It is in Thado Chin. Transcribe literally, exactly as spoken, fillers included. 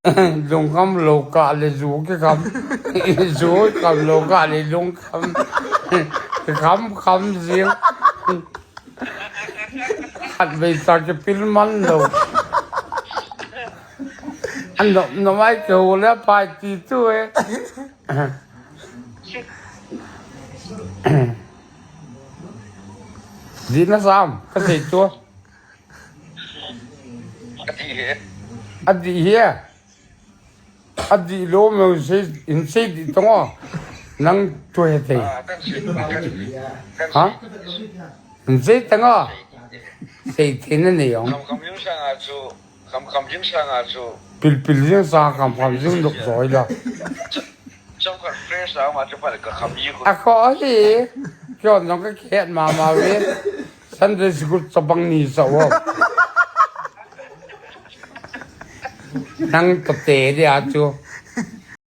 Lungkham lou kah le ju kikham. Ju kham lou kah le lungkham. Kikham kham jing. Khatvei cha kipil man lou. An nom nom ai kihou le pai ti tu e. Dih na sam, ka sei chu. Adih hi. Adih hi. Adih lou me sei, in sei dih tong o. Nang chu he thei. Ah, kan sei, kan sei. Ha? In sei tang o. Sei thei na nei ong. Kham kham jing sanga chu, kham kham jing sanga chu. Pil pil jing sanga kham kham jing lok joi la. Chomkhat fresh a ma chu pal ka kham ji ko. A kho hi. Kyo nong ka khet ma ma ve. Sunday school chabang ni sa wo. Nang to te dia chu.